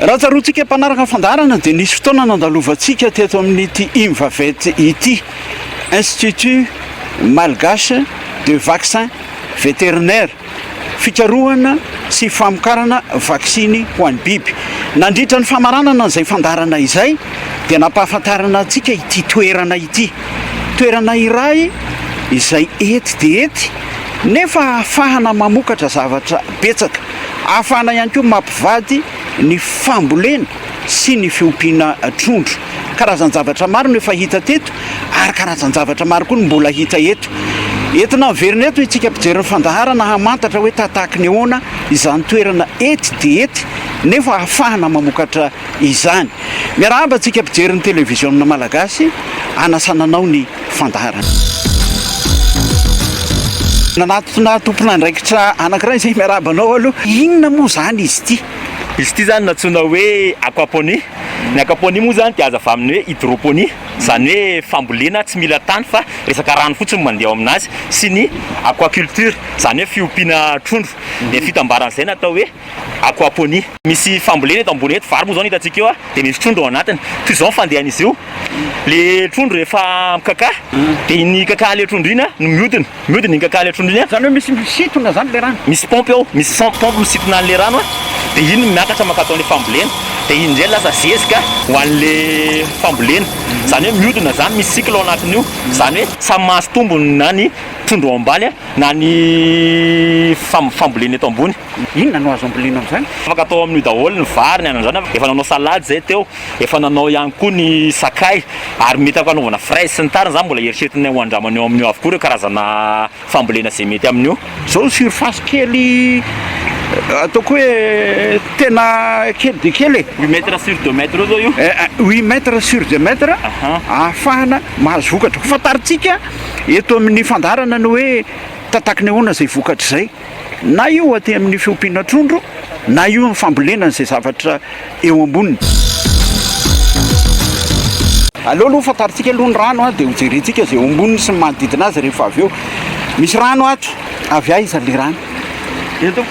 Raha tsaroantsika mpanaraka ny fandaharana dia nisy fotoana nandalovantsika teto amin'ity Imvavet ity, Institut Malgache de Vaccin Vétérinaire, fikarohana sy famokarana vaksiny ho an'ny biby. Nandritra ny famaranana an'izay fandaharana izay dia nampahafantarana antsika ity toerana ity. Toerana iray izay ety dia ety nefa ahafahana mamokatra zavatra betsaka. Ahafahana ihany koa mampivady ny fambolena sy ny fiompiana trondro. Karazan-javatra maro no efa hita teto ary karazan-javatra maro koa no mbola hita eto. Entina miverina eto itsika mpijery ny fandaharana hamantatra hoe tahatahaky ny ahoana izany toerana ety dia ety nefa ahafahana mamokatra izany. Miarahaba antsika mpijery ny televiziona malagasy anasana anao ny fandaharana. Nanatona tompon'andraikitra anankiray izay miarahaba anao aloha. Inona moa izany izy ity? Izy ity izany no antsoina hoe aquaponie. Ny aquaponie moa izany dia azo avy amin'ny hoe hydroponie, izany hoe fambolena tsy mila tany fa resaka rano fotsiny no mandeha ao aminazy, sy ny aquaculture, izany hoe fiompiana trondro. Dia ny fitambaran'izay no atao hoe aquaponie. Misy fambolena eto ambony eto, vary moa izao no hitantsika eo dia misy trondro ao anatiny. Toy izao ny fandehan'izy io, le trondro rehefa mikakà dia iny kakahan'ilay trondro iny no mihodina. Mihodina iny kaka ilay trondro iny an. Zany hoe misy misintona zany le rano? Misy pompe ao, misy cent pompe misintona an'ilay rano an, dia iny no miakatra mankato an'ilay fambolena, dia iny indray lasa zezika ho an'ilay fambolena. Zany hoe mihodina zany, misy cycle ao anatin'io. Zany hoe samy mahazo tombony na ny trondro ao ambany na ny fambolena eto ambony. Inona no azo ambolena amin'izany? Afaka atao amin'io daholo ny vary, ny anana izany, efa nanao salade zay teo, efa nanao ihany koa ny sakay, ary mety afaka anaovana fraise sy ny tariny zany, mbola eritreretinay ho andramana eo amin'io avokoa ireo karazana fambolena izay mety amin'io. Zao surface kely ataoko hoe tena kely dia kely e. Huit mètres sur deux mètres eo zao io. Huit mètres sur deux mètres ahafahana mahazo vokatra. Ho fantarintsika eto amin'ny fandaharana ny hoe tataky ny ahoana izay vokatra izay. Na io aty amin'ny fiompiana trondro na io amin'ny fambolena an'izay zavatra eo amboniny. Aleo aloha fantarintsika aloha ny rano dia hojerentsika izay eo amboniny sy ny manodidina azy rehefa avy eo. Misy rano ato, avy aiza ilay rano? Eto,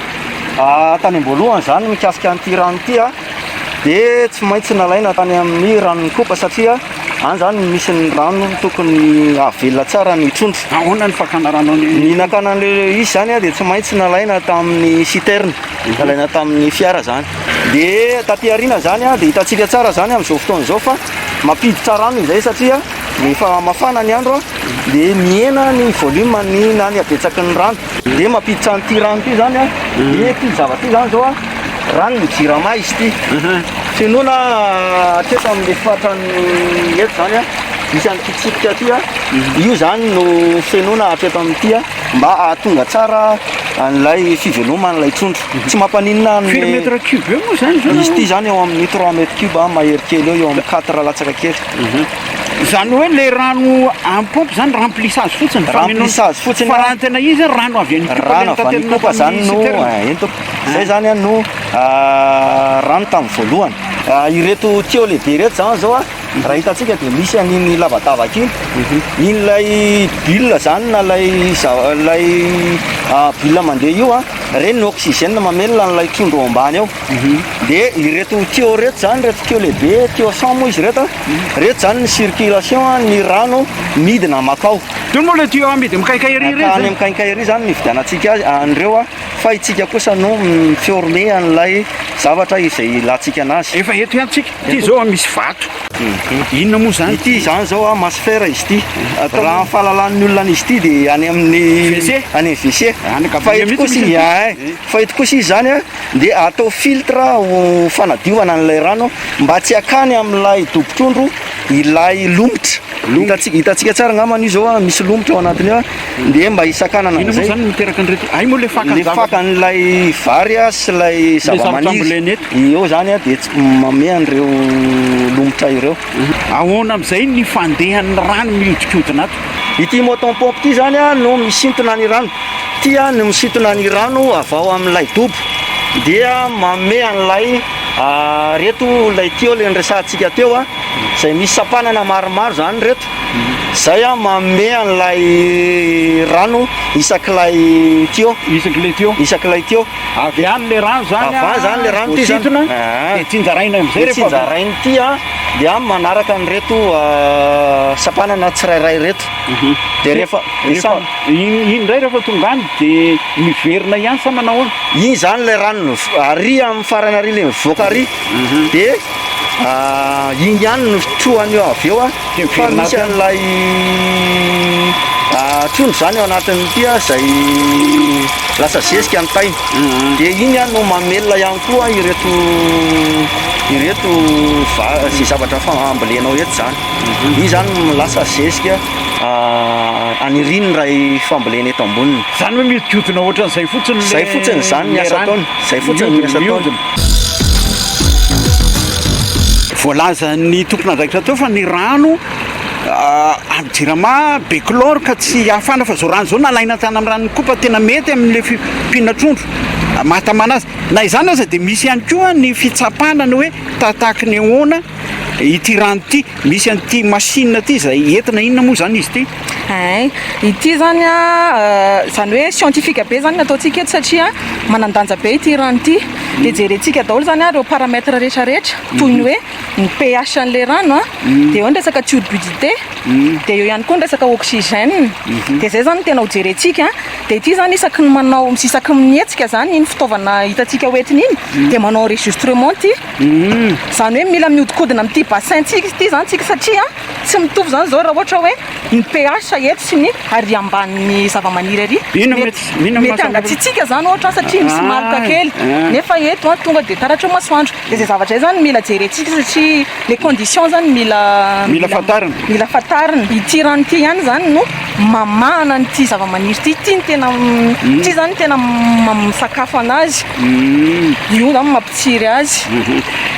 tany am-boalohany izany mikasika an'ity rano ity dia tsy maintsy nalaina tany amin'ny ranon'Ikopa satria Any zany no misy ny rano tokony hahavelona tsara ny trondro. Ahoana ny fakana rano any? Ny nakana an'ilay izy zany dia tsy maintsy nalaina tamin'ny citerne, nalaina tamin'ny fiara zany. Dia taty aoriana zany dia hitantsika tsara zany amin'izao fotoana izao fa mampiditra rano izay satria rehefa mafana ny andro dia mihena ny volume ny na ny habetsaky ny rano. Dia mampiditra an'ity rano ity zany dia ity zavatra ity zany zao ranon'ny jirama izy ity. Fenoina hatreto amin'ilay fatran'ny eto zany a, misy an'ity tsipika ity a, io zany no fenoina hatreto amin'ity a, mba hahatonga tsara an'ilay fiveloman'ilay trondro. Tsy mampaninona ny. Firy mètre cube eo moa zany zao? Izy ity zany eo amin'ny trois mètres cube mahery kely eo, eo amin'ny quatre latsaka kely. Izany hoe ilay rano amin'ny paompy zany remplissage fotsiny. Remplissage fotsiny. Fa raha ny tena izy rano avy any Ikopa. Rano avy any Ikopa zany no entiko. Zay zany an no rano tamin'ny voalohany. Ireto tuyau lehibe ireto zany zao an, raha hitantsika dia misy an'iny lavadavaka iny. Iny ilay bulle zany na ilay ilay bulle mandeha io an, ireny no oxygène mamelona an'ilay trondro ao ambany ao. Dia ireto tuyau ireto zany, ireto tuyau lehibe, tuyau 100 moa izy ireto an, ireto zany ny circulation ny rano midina makao. Itony moa ilay tuyau amidy amin'ny quincaillerie ireny zany? Any amin'ny quincaillerie zany no ividianantsika azy, an'ireo an. Fa itsika kosa no mi-former an'ilay zavatra izay ilantsika anazy. Efa eto ihany tsika. Ity zao misy vato. Inona moa izany? Ity izany zao a masfera izy ity. Raha ny fahalalan'ny olona an'izy ity dia any amin'ny WC. Any amin'ny WC. Fa eto kosa izy ay, fa eto kosa izy izany a dia atao filtre ho fanadiovana an'ilay rano mba tsy hakany amin'ilay dobo-trondro ilay lomotra. Hitantsika hitantsika tsara angambany io zao a misy lomotra ao anatiny ao. Dia mba hisakanana Inona moa an'izay. izany no miteraka an'ireto? Hay moa ilay fakan'ny Le zavatra. fakan'ilay vary a sy ilay Ilay zavatra zava-maniry ambolena eto. eo zany a dia tsy mamehy an'ireo lomotra ireo. Ahoana amin'izay ny fandehan'ny rano mihodinkodina ato? Ity moton pompe ity zany a no misintona ny rano. Ity a no misintona ny rano avy ao amin'ilay dobo dia mamehy an'ilay reto ilay tuyau ilay niresahantsika teo a, izay misy sampanana maromaro zany ireto. Zay an manome an'ilay rano isak'ilay tuyau. Isak'ilay tuyau. Isak'ilay tuyau. Avy any le rano zany Avy any zany le rano ty zany. voasintona Ah. dia tsinjaraina am'izay Dia rehefa avy eo. tsinjarainy ity an dia manaraka an'ireto sampanana tsirairay ireto. Dia rehefa Rehefa iny iny indray rehefa tonga any dia miverina ihany sa manao ahoana? Iny zany ilay rano ary amin'ny farany ary ilay mivoaka ary dia iny ihany no trohany eo avy eo an, Dia fa miverina misy avy any. an'ilay trondro zany ao anatin'ity an izay lasa zezika ny tainy, dia iny an no mamelona ihany koa ireto ireto va- izay zavatra fambolenao eto zany, iny zany no lasa zezika aniriany ray fambolena eto amboniny. Zany hoe mihodinkodina ohatran'izay fotsiny le Zay fotsiny zany ny le asa rano. ataony, zay fotsiny ny Mihodina, asa ataony. mihodina. Voalazan'ny tompon'andraikitra teo fa ny rano amin'ny jirama be chlore ka tsy ahafahana fa zao rano zao nalaina tany amin'ny ranon'Ikopa tena mety amin'ilay fiompiana trondro mahatamana azy. Na izany aza dia misy ihany koa ny fitsapana ny hoe tahatahaky ny ahoana ity rano ity. Misy an'ity machine ity izay entina inona moa izany izy ity? Hay, ity zany a, izany hoe scientifique be zany ny ataontsika eto satria manan-danja be ity rano ity. Dia jerentsika daholo zany ireo paramètres rehetra rehetra toy ny hoe ny pH an'ilay rano a, dia eo ny resaka turbidité, dia eo ihany koa ny resaka oxygène. Dia izay zany no tena ho jerentsika. Dia ity zany isaky ny manao, isaky ny mihetsika zany iny fitaovana hitantsika hoentina iny dia manao enregistrement ity. Izany hoe mila mihodinkodina amin'ity bassin-tsika ity zany tsika satria tsy mitovy zany izao raha ohatra hoe ny pH eto sy ny ary ambanin'ny zavamaniry ary. Inona mety inona Mety hangatsiatsiaka zany ohatra satria misy maloka kely nefa eto an tonga dia taratra eo masoandro. Dia izay zavatra izay zany mila jerentsika satria les conditions zany mila Mila fantarina. Mila fantarina. Ity rano ity ihany zany no mamahana an'ity zavamaniry ity. Ity no tena ity zany no tena misakafo anazy. Io zany mampitsiry azy.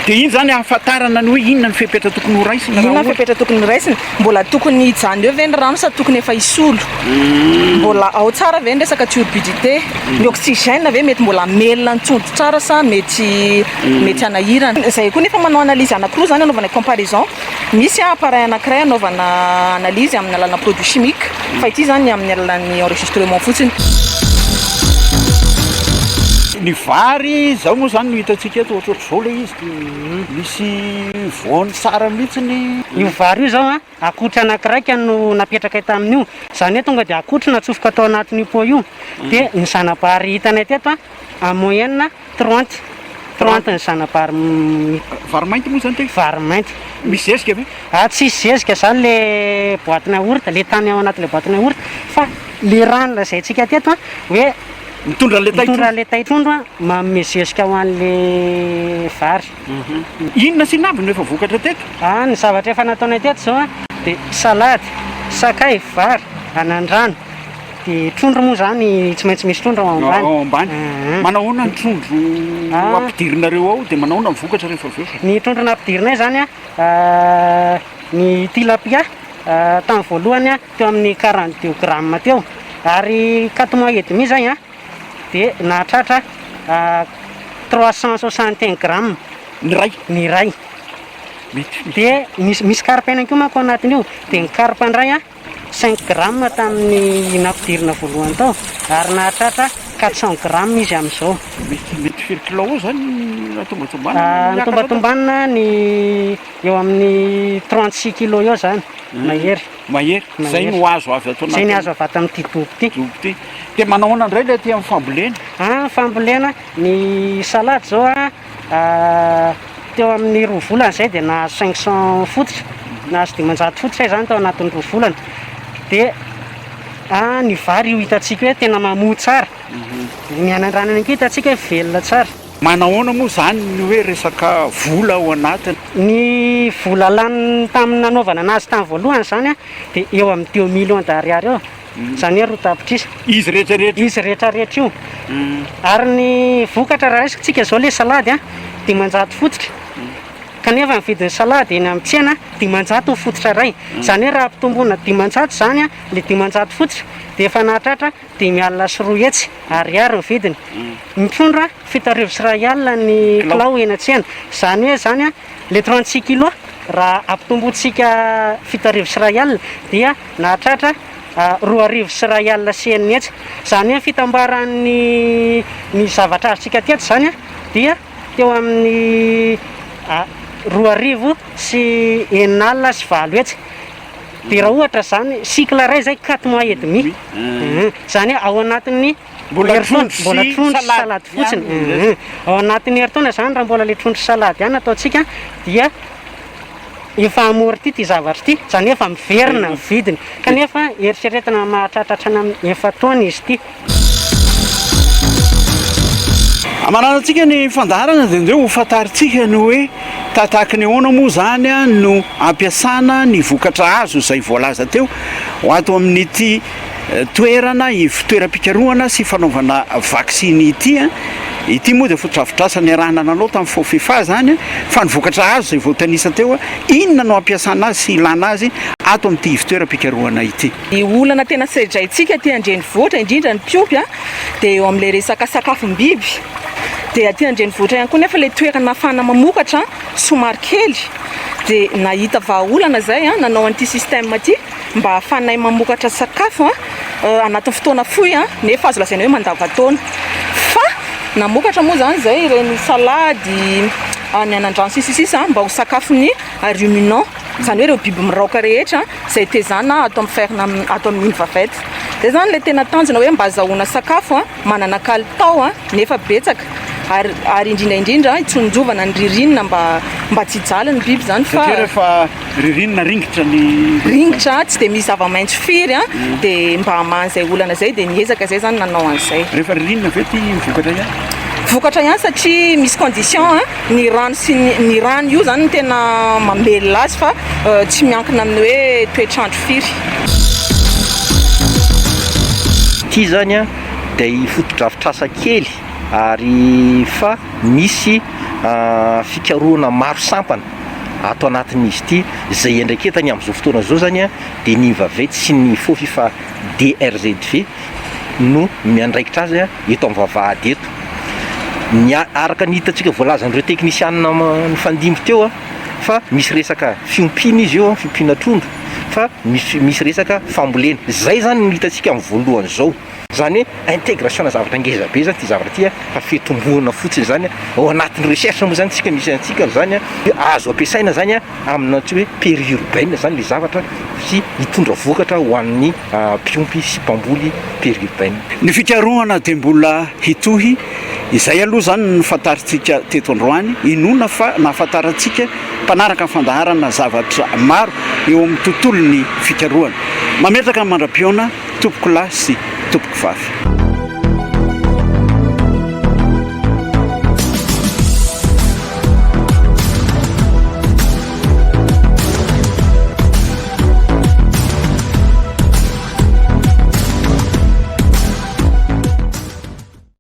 Dia iny zany ahafantarana ny hoe inona ny fepetra tokony ho raisina raha Inona ny ohatra. fepetra tokony ho raisina? Mbola tokony hijanona eo ve ny rano sa tokony efa hisolo? Mbola ao tsara ve ny resaka turbidité? Ny oxygène ve mety mbola hamelona ny trondro tsara sa mety mety hanahirana? Izay koa nefa manao analyse anankiroa izany anaovana comparaison. Misy appareil anankiray anaovana analyse amin'ny alalanà produit chimique fa ity izany amin'ny alalan'ny enregistrement fotsiny. Ny vary izao moa izany no hitantsika eto ohatrohatr'izao ilay izy. Misy voany tsara mihitsy. Io vary io izao an, akotry anakiraika no napetrakay tamin'io, izany hoe tonga dia akotry natsofoka tao anatin'io pot io, dia ny zana-bary hitanay teto an, en moyenne trente, trente ny zana-bary Vary mainty moa izany ity? Vary mainty. Misy zezika ve? Ah, tsisy zezika izany le boatina yaourt, le tany ao anatin'ilay boatina yaourt, fa le rano lazaintsika teto an, hoe Mitondra an'ilay Mitondra taitrondro. an'ilay taitrondro an, manome zezika ho an'ilay vary. Inona sy inona avy no efa vokatra teto? Ah, ny zavatra efa nataonay teto izao an, dia salady, sakay, vary, anandrano, dia trondro moa izany tsy maintsy misy trondro ao ambany. Ao ambany. Aa. Manao ahoana ny trondro Ah. ampidirinareo ao dia manao ahoana ny vokatra rehefa avy eo? Ny trondro nampidirinay izany an, ny tilapia tamin'ny voalohany an, teo amin'ny 42 grammes teo ary quatre mois et demi zay an dia nahatratra 361 grammes Ny iray? Ny iray. Mety. Dia misy misy carpe ihany koa manko ao anatin'io, dia ny carpe indray an cinq grammes tamin'ny nampidirina voalohany tao ary nahatratra 400 grammes izy amin'izao. Mety mety firy kilao eo zany raha tombatombanana? Ny tombatombanana ny eo amin'ny 36 kilos eo zany mahery. Mahery. Zay no azo avy ato anatin'ny. Zay ny azo avy ato amin'ity dobo ity. Dobo ity. Dia manao ahoana indray ilay aty amin'ny fambolena? Ah, fambolena, ny salady zao a, teo amin'ny roa volana izay dia nahazo 500 fototra, nahazo 500 fototra izany tao anatin'ny roa volana. Dia ah, ny vary io hitantsika hoe tena mamoa tsara. Ny anandrana ihany koa hitantsika hoe velona tsara. Manahoana moa izany ny hoe resaka vola ao anatiny? Ny vola lany tamin'ny nanaovana anazy tamin'ny voalohany izany dia eo amin'ny deux millions d'ariary eo, izany hoe 2 tapitrisa. Izy rehetra rehetra? Izy rehetra rehetra io. Ary ny vokatra raha raisintsika izao ilay salady 500 fototra, kanefa ny vidin'ny salady eny amin'ny tsena 500 ny fototra iray. Izany hoe raha ampitomboina 500 izany ilay 500 fototra dia efa nahatratra 250 ariary ny vidiny. Ny trondro 21 ny kilao eny an-tsena. Izany hoe izany le 36 kilos. Raha ampitombointsika 2170 dia nahatratra 620 200. Izany hoe ny fitambaran'ny ny zavatra azontsika teto izany dia teo amin'ny 6800. Dia raha ohatra izany cycle iray izay quatre mois et demi. Izany hoe ao anatin'ny Mbola herintaona, trondro mbola sy trondro sy salady salady fotsiny. ihany. Ao anatin'ny herintaona izany raha mbola ilay trondro sy salady ihany ataontsika dia efa amorti ity zavatra ity, izany hoe efa miverina ny vidiny, kanefa eritreretina mahatratra hatrany amin'ny efa-taona izy ity. Hamaranantsika ny fandaharana dia ndeha ho fantarintsika ny hoe tahatahaky ny ahoana moa izany no ampiasana ny vokatra azo izay voalaza teo ho ato amin'ity toerana ivotoeram-pikarohana sy fanaovana vaksiny ity. Ity moa dia fotodrafitrasa niarahana nanao tamin'ny Fofifa izany fa ny vokatra azo izay voatanisa teo, inona no ampiasana azy sy ilana azy ato amin'ity ivotoeram-pikarohana ity. Ny olana tena sedraintsika aty an-drenivohitra, indrindra ny mpiompy, dia eo amin'ilay resaka sakafom-biby. Dia aty an-drenivohitra ihany koa nefa ilay toerana ahafahana mamokatra somary kely. Dia nahita vahaolana izay, nanao an'ity système ity. mba hahafahanay mamokatra sakafo anatin'ny fotoana fohy nefa azo lazaina hoe mandavantaona. Fa namokatra moa izany izay ireny salady, ny anandrano sy ny sisa mba ho sakafon'ny ruminants, izany hoe ireo biby miraoka rehetra izay tezana ato amin'ny ferme, ato amin'ny Invavet. Izay izany ilay tena tanjona hoe mba azahoana sakafo manana kalitao nefa betsaka ary ary indrindra indrindra hitsonjovana ny ririnina mba mba tsy hijaly ny biby izany fa Satria rehefa ririnina ringitra ny ringitra tsy dia misy zava-maitso firy an dia mba hamaha an'izay olana izay dia niezaka izay izany nanao an'izay. Rehefa ririnina ve ity vokatra ihany? Vokatra ihany satria misy condition an, ny rano sy ny ny rano io izany no tena mamelona azy fa tsy miankina amin'ny hoe toetr'andro firy. Ity izany an dia fotodrafitrasa kely ary fa misy fikarohana maro sampana ato anatin'izy ity izay iandraiketany amin'izao fotoana izao izany dia ny Vaventy sy ny Fofifa DRZV no miandraikitra azy eto amin'ny vavahady eto. Ny araka ny hitantsika voalazan'ireo teknisianina nifandimby teo fa misy resaka fiompiana izy io, fiompiana trondro fa misy misy resaka fambolena. Izay izany no hitantsika amin'ny voalohany izao. Izany hoe intégration-na zavatra ngeza be izany ity zavatra ity fa fitomboana fotsiny izany ao anatin'ny recherche moa izany tsika misy antsika izany azo ampiasaina izany amina antsoy hoe périurbaine izany ilay zavatra sy hitondra vokatra ho an'ny mpiompy sy mpamboly périurbaine. Ny fikarohana dia mbola hitohy, izay aloha izany no nofantarintsika teto androany, inoana fa nahafantarantsika mpanaraka ny fandaharana zavatra maro eo amin'ny tontolon'ny fikarohana. Mametraka ny mandra-pihaona. Tompokolahy sy tompokovavy.